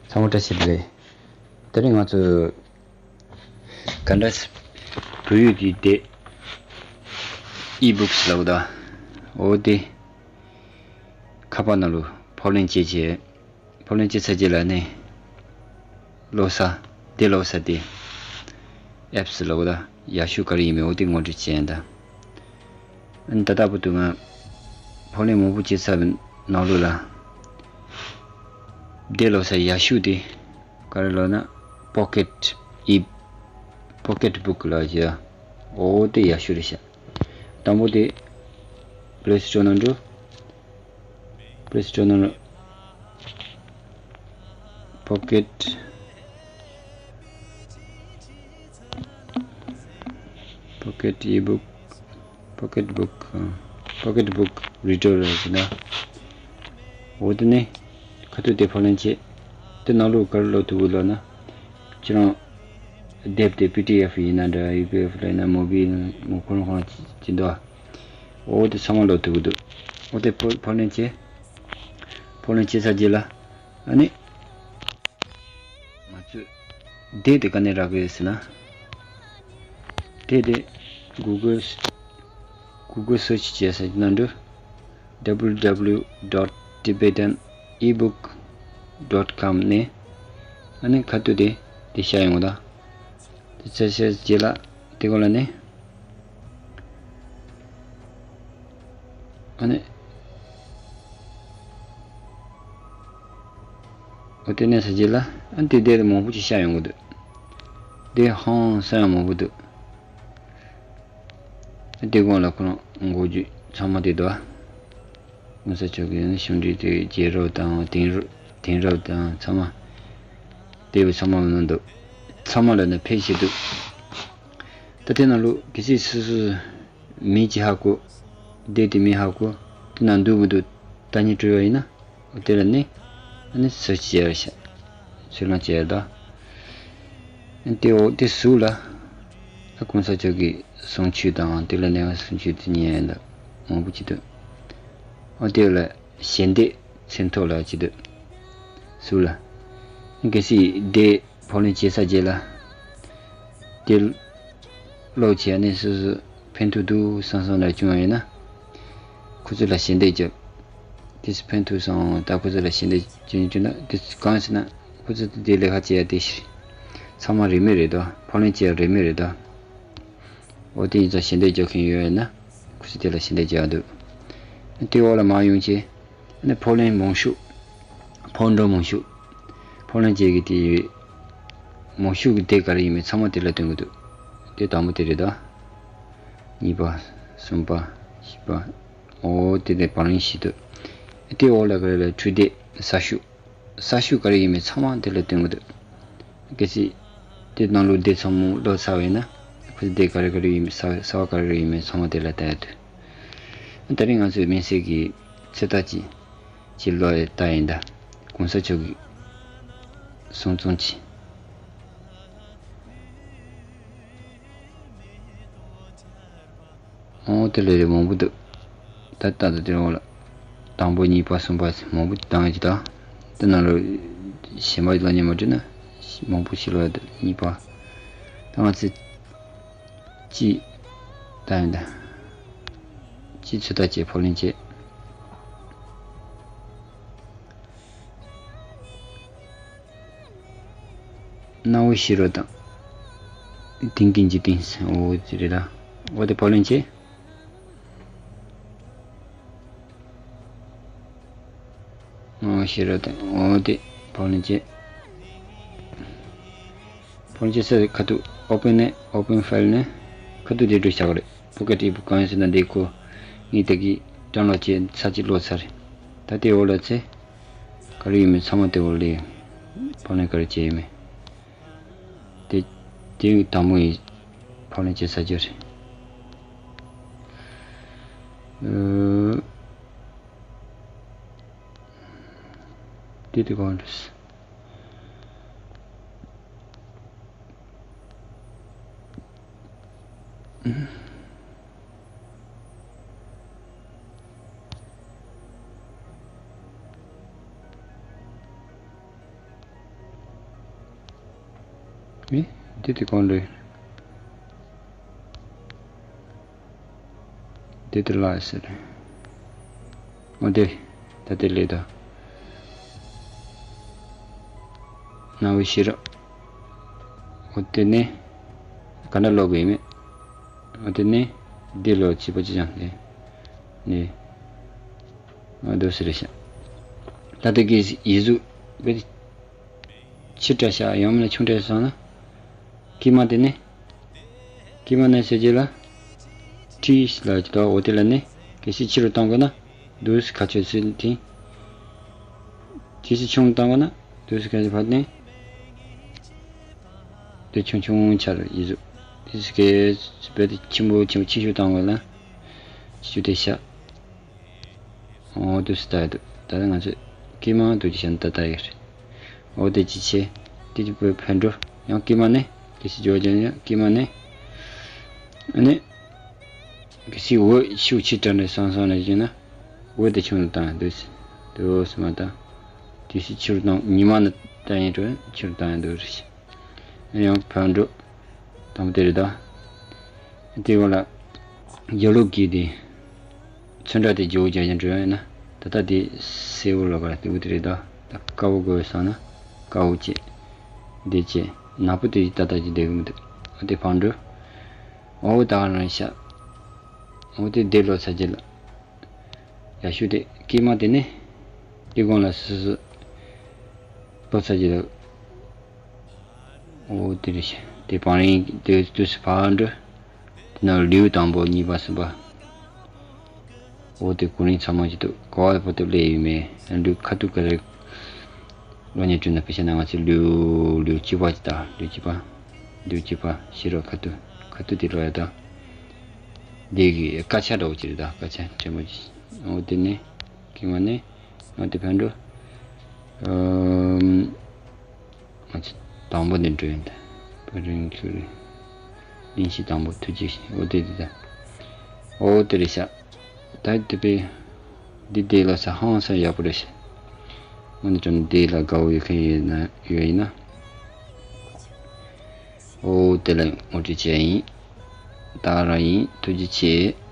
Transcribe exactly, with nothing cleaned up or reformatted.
ཚང་མ་བཀྲ་ཤིས་བདེ་ལེགས། དེ་རིང་ང་ཚོ་ག་འདྲ་བོད་ཡིག་གི་དེབ་ཨི་བུག་ལབ་ད། འོ་དེ་ཁ་པར་ནང་ལ་ཕབ་ལེན་བྱེད་བྱེད། ཕབ་ལེན་བྱེད་ཚར་རྗེས་ལ་ནི་ཀློག་ས། དེབ་ཀློག་ས་དེ་ཨེབ་སི་ལབ་ད། ཡག་ཤོས་ག་རེ་ཡིན་མིན་འོ་དེ་ངོ་སྤྲོད་བྱེད་ཡིན་ད། ཨ་ནི་ད་ལྟ་བར་དུ་ང་ཕབ་ལེན་མང་པོ་བྱས་ཚར་བའི་ནང་ལོགས་ལ་དེབ་ཀློག་ས་ཡག་ཤོས་དེ་ག་རེ་ལབ་ན། པོ་ཀེཊ་ཨི། པོ་ཀེཊ་བུག་ལབ་ཡ། འོ་དེ་ཡག་ཤོས་རེད་ཤག། དང་པོ་དེ་པླེ་སི་ཊོར་ནང་འགྲོ། པླེ་སི་ཊོར་ནང་ལ་པོ་ཀེཊ། པོ་ཀེཊ་ཨི་བུག། པོ་ཀེཊ་བུག། ཨ། པོ་ཀེཊ་བུག་རི་ཌར་ཟེར་ན། འོ་དེ་ནས་ཁ་ཐུག་དེ་ཕབ་ལེན་བྱེད། དེ་ནང་ལོགས་ག་རེ་ཀློག་ཐུབ་ཀྱི་ལབ་ན། ཁྱེད་རང་དེབ་དེ་པི་ཌི་ཨེཕ་ཡིན་ན་འདྲ། ཡུ་པི་ཨེཕ་ལབ་ན། མུ་བི་ཡིན་ན། ཁོ་རང་ཁོ་རང་ཅི་འདུག། འོ་དེ་ཚང་མ་ཀློག་ཐུབ་ཀྱི་འདུག། འོ་དེ་ཕབ་ཕབ་ལེན་བྱེད། ཕབ་ལེན་བྱེད་ཚར་རྗེས་ལ་ཨ་ནི། ང་ཚོས་དེབ་དེ་ག་ནས་རག་གི་ཟེར་ན། དེབ་དེ་གུ་གལ་གུ་གལ་སར་ཆི་བྱས་ས་ནང་དུ། W W W dot tibetan ebook dot com ནས་ཨ་ནི་ཁ་ཐུག་དེ་དེ་ཤར་ཡོང་གི་ད། དེ་ཚར་ཤར་རྗེས་ལ་དེ་གོ་ལ་ནི། ཨ་ནི། འོ་དེ་ནས་ས་རྗེས་ལ་ཨ་ནི་དེ་དེབ་མང་པོ་ཅིག་ཤར་ཡོང་གི་འདུག། དེབ་ཧང་སང་ཡང་མང་པོ་འདུག། ཨ་དེ་གོང་ལ་ཁོ་རང་འགོ་བརྗོད་ཚང་མ་དེ་འདུག་ཨ། གོང་ས་མཆོག་གིས་ནི་གཞུང་འབྲེལ་དེ་རྒྱལ་རབས་དང་དེང་རབས་དེང་རབས་དང་ཚང་མ་དེབ་ཚང་མ་མི་འདུག། ཚང་མ་ལ་ནི་ཕལ་ཆེར་འདུག། ད་དེ་ནང་ལོགས་གལ་སྲིད་སོ་སོ་མིང་ཅིག་ཧ་གོ། དེབ་དེ་མིང་ཧ་གོ། དེ་ནང་འདུག་མི་འདུག་ལྟ་སྙིང་བྲོ་བ་ཡིན་ན། འོ་དེ་ལ་ནི་ཨ་ནི་སུ་བྱས་ཤག། ཚུར་ལ་བྱས་ད། ཨ་དེ་འོ་དེ་ཟུར་ལ་ཨ་གོང་ས་མཆོག་གི་གསུང་ཆོས་དང་དེ་ལ་ནས་གསུང་ཆོས་དེ་ཉན་ཡ་ད་མང་པོ་ཅིག་འདུག། འོ་དེ་ལ་ཞལ་འདེབས་མཚན་ཐོག་ལ་ཅིག་འདུག། ཟུར་ལ། གལ་སྲིད་དེ་ཕབ་ལེན་བྱས་ཚར་རྗེས་ལ། དེ་ཀློག་བྱས་ནས་སོ་སོ་ཕན་ཐོགས་འདུག་བསམ་བསམ་ལ་བྱུང་བ་ཡིན་ན། ཁོ་ཚོ་ལ་ཞལ་འདེབས་རྒྱབ། དེ་ཚོ་ཕན་ཐོགས་སོང་། ད་ཁོ་ཚོ་ལ་ཞལ་འདེབས་བྱུང་བྱུང་ན་དེ་གང་ཟེར་ན། ཁོ་ཚོ་དེ་ལས་ཀ་བྱེད་ཡ་དེ་ཚང་མ་རིན་མེད་རེད་དོ། ཕབ་ལེན་བྱེད་ཡ་རིན་མེད་རེད་དོ། འོ་དེ་ཡིན་ཙང་ཞལ་འདེབས་རྒྱག་མཁན་ཡོད་ཡོད་ན་ཁོ་ཚོ་དེ་ལ་ཞལ་འདེབས་རྒྱག་འདུག། དེ་འོག་ལ་མར་ཡོང་བྱས། ཨ་ནི་ཕབ་ལེན་མང་ཤོས། ཕབ་འགྲོ་མང་ཤོས། ཕབ་ལེན་བྱེད་ཀྱི་དེ་མང་ཤོས་ཀྱི་དེབ་ག་རེ་ཡིན་མིན་ཚང་མ་དེ་ལ་སྟོན་གྱི་འདུག། དེ་དང་པོ་དེ་རེད་ད། གཉིས་པ། གསུམ་པ། བཞི་པ། འོ་དེ་དེ་བང་རིམ་བཞི་འདུག། དེ་འོག་ལ་ག་རེ་ལ་འཕྲུལ་དེབ་གསར་ཤོས། གསར་ཤོས་ག་རེ་ཡིན་མིན་ཚང་མ་དེ་ལ་སྟོན་གྱི་འདུག། གལ་སྲིད་དེ་ནང་ལོགས་དེབ་ཚང་མ་ཀློག་ཚར་བ་ཡིན་ན་ཁོ་ཚོ་དེབ་ག་རེ་ག་རེ་ཡིན་མིན་གསར་གསར་བ་ག་རེ་ག་རེ་ཡིན་མིན་ཚང་མ་དེ་ལ་ལྟ་ཡ་འདུག། ད་རིང་ང་ཚོས་དམིགས་བསལ་གྱི་ཚོད་ལྟ་ཅིག་ཅིག་ཀློག་ཡ་ལྟ་ཡིན་ད། གོང་ས་མཆོག་གི་གསུང་རྩོམ་ཅིག། འོ་དེ་ལས་རེ་མང་པོ་འདུག། ད་ལྟ་དུ་དེ་འོག་ལ་དང་པོ་གཉིས་པ་གསུམ་པ་མང་པོ་བཏང་ཡོད་ཀྱི་ད། དེ་ནང་ལ་གཞན་པ་ཀློག་སྙིང་མ་བྲོ་ན་མང་པོ་ཞིག་ཀློག་ཡ་འདུག། གཉིས་པ། ད་ང་ཚོས་གཅིག་ལྟ་ཡིན་ད། གཅིག་ཚོད་ལྟ་བྱེད། ཕབ་ལེན་བྱེད། སྣང་བའི་ཤེས་རབ་དང་། དེང་གི་འཇིག་རྟེན། འོ་དེ་རེད་ད། འོ་དེ་ཕབ་ལེན་བྱེད། སྣང་བའི་ཤེས་རབ་དང་། འོ་དེ་ཕབ་ལེན་བྱེད། ཕབ་ལེན་བྱེད་ས་ཁ་ཐུག་ཨོ་པན་ནས། ཨོ་པན་ཕའིལ་ནས་ཁ་ཐུག་དེ་འགྲོ་བཞག་གི་རེད། པོ་ཀེཊ་ཨི་བུག་གང་ཡིན་ཟེར་ན་འདི་ཁོ་ངས་ད་གིན་ཌའུན་ལོཌ་བྱས་ཚར་གཅིག་ཀློག་ཚར་རེད། ད་དེ་འོག་ལ་ཚེ་ག་རེ་ཡོད་མེད་ཚང་མ་དེ་འོག་ལ་ཕབ་ལེན་ག་རེ་བྱས་ཡོད་མེད། དེ་དེ་དང་པོ་ཡིན། ཕབ་ལེན་བྱེད་ས་རྒྱུ་རེད། ཨ། དེ་དེ་གང་རེད། མི་འདི་དེ་གང་རེད། འདི་དེ་ལ་ཟེར། འོ་དེ་ད་དེ་ལས་ད། ན་བའི་ཤེས་རབ། འོ་དེ་ནས་ག་འདྲ་ཀློག་དགོས་མེད། འོ་དེ་ནས་འདི་ཀློག་བྱེད་པ་ཅི་ཅང་ལས། ནས། འོ་དེ་ཟེར་ཤག་ད་དེ་གི་ཡིག་གཟུགས་བེད། ཆེ་དྲགས་ཤག་ཡང་མིན་ན་ཆུང་དྲགས་སོང་ན། ཀྱེ་མ་དེ་ནི། ཀྱེ་མ་ནི་ཟེར་རྒྱུ་ལ། ཏྲི་ལ་ཅི་ད་འོ་དེ་ལ་ནི། གལ་སྲིད་ཆེ་རུ་གཏོང་དགོས་ན། འདུག་སེ་ཁ་ཆོད་ཟིན་དེ། གལ་སྲིད་ཆུང་རུ་གཏོང་དགོས་ན། འདུག་སེ་ཁ་ཆོད་ཕར་ནི། དེ་ཆུང་ཆུང་ཆ་རུ་ཡིག་གཟུགས། དེ་སི་ཀེ་བེད་ཆེན་པོ་ཆེན་པོ་ཆེ་ཤོས་གཏོང་དགོས་ལ། ཆེ་ཤོས་དེ་ཤག་འོ་དུ་སི་ལྟ་ཡི་འདུག་ད་ལྟ་ང་ཚོས་ཀྱེ་མ་འདུག་ཅི་བྱས་ན་ད་ལྟ་ཡོད་རེད། འོ་དེ་ཅི་བྱེད། དེ་ཅི་བོད་ཕན་འགྲོ། ཡང་ཀྱེ་མ་ནི། དེ་ཅི་ཇོ་ཇན་ཡང་ཀྱེ་མ་ནི། ཨ་ནི། གལ་སྲིད་འོ་ཤུགས་ཆེ་དྲགས་ནས་སང་སང་ནས་བྱས་ན། འོ་དེ་ཆུང་དུ་བཏང་ཡང་འདུག་སི། དུ་སི་མ་བཏང་། དེ་སི་ཆུ་རུ་བཏང་ཉི་མ་ནི་བཏང་ཡིན་འགྲོ་ཆུ་རུ་བཏང་ཡང་འདུག་རེད། ཡང་ཕན་འགྲོ། དང་པོ་དེ་རེད་ད། དེ་བ་ལ། རྒྱ་ལུགས་ཀྱི་དེ། ཚོན་ཁྲ་དེ་ཇོ་བོ་རྒྱ་ཅན་འགྲོ་ཡོད་ན། ད་ལྟ་དེ་སེ་བོ་ལོ་ག་དེ་བོ་དེ་རེད་ད། ད་དཀར་བོ་དགོས་བསམ་ན། དཀར་བོ་བྱས། འདི་བྱས། ནག་པོ་དེ་ད་ལྟ་ཅི་བསྡད་གི་མི་འདུག་འོ་དེ་ཕན་འགྲོ། འོ་ད་ག་རང་ཤ། འོ་དེ་དེ་ལོ་ཚ་རྒྱུ་ལ། ཡ་ཤུ་དེ་ཀྱེ་མ་དེ་ནི། དེ་གོང་ལ་སི་སི། ལོ་ཚ་རྒྱུ་ལ། འོ་དེ་རེད་ཤག་དེ་བང་རིམ་དེ་དུས་སུ་ཕར་འགྲོ། དེ་ནང་ལེའུ་དང་པོ་གཉིས་པ་གསུམ་པ། འོ་དེ་གོ་རིམ་ཚང་མ་ཅིག་འདུག་ག་བ་བོ་དེ་སླེབས་ཡོད་མེད་ལེའུ་ཁ་ཐུག་ག་རེ། ལོ་ཉེར་དྲུག་ན་དཔེ་ཆ་ནང་ང་ཚོས་ལེའུ་ལེའུ་གཅིག་པ་ཅིག་དང་ལེའུ་གཅིག་པ། ལེའུ་གཅིག་པ་ཤེས་རབ་ཁ་ཐུག་ཁ་ཐུག་དེ་ཀློག་ཡ་དང་། དེ་གི་སྐད་ཆ་འདྲ་བོ་ཅིག་རེད་ད་སྐད་ཆ་ཕྲན་བུ་ཅིག་འོ་དེ་ནས་ཀྱེ་མ་ནས་འོ་དེ་ཕན་འགྲོ། ཨམ། ང་ཚོ་དང་པོ་ནས་འགྲོ་ཡིན་ད། བར་རིང་ཁྱུ་རེད། གླེང་གཞི་དང་པོ་ཐུགས་རྗེ་ཆེ། འོ་དེ་དེ་ད། འོ་དེ་རེད་ཤག་ད་དེ་པས། འདི་དེ་ལ་ས་ཧང་ས་ཡག་པོ་རེད་ཤག་འོ་ནི་ཅོ་ནི་དེ་ལ་དགའ་བོ་ཡོད་མཁན་ཡོད་ན་ཡོད་ཡིན་ན། འོ་དེ་ལ་ངོ་སྤྲོད་བྱས་ཡིན། ད་རང་ཡིན་ཐུགས་རྗེ་ཆེ།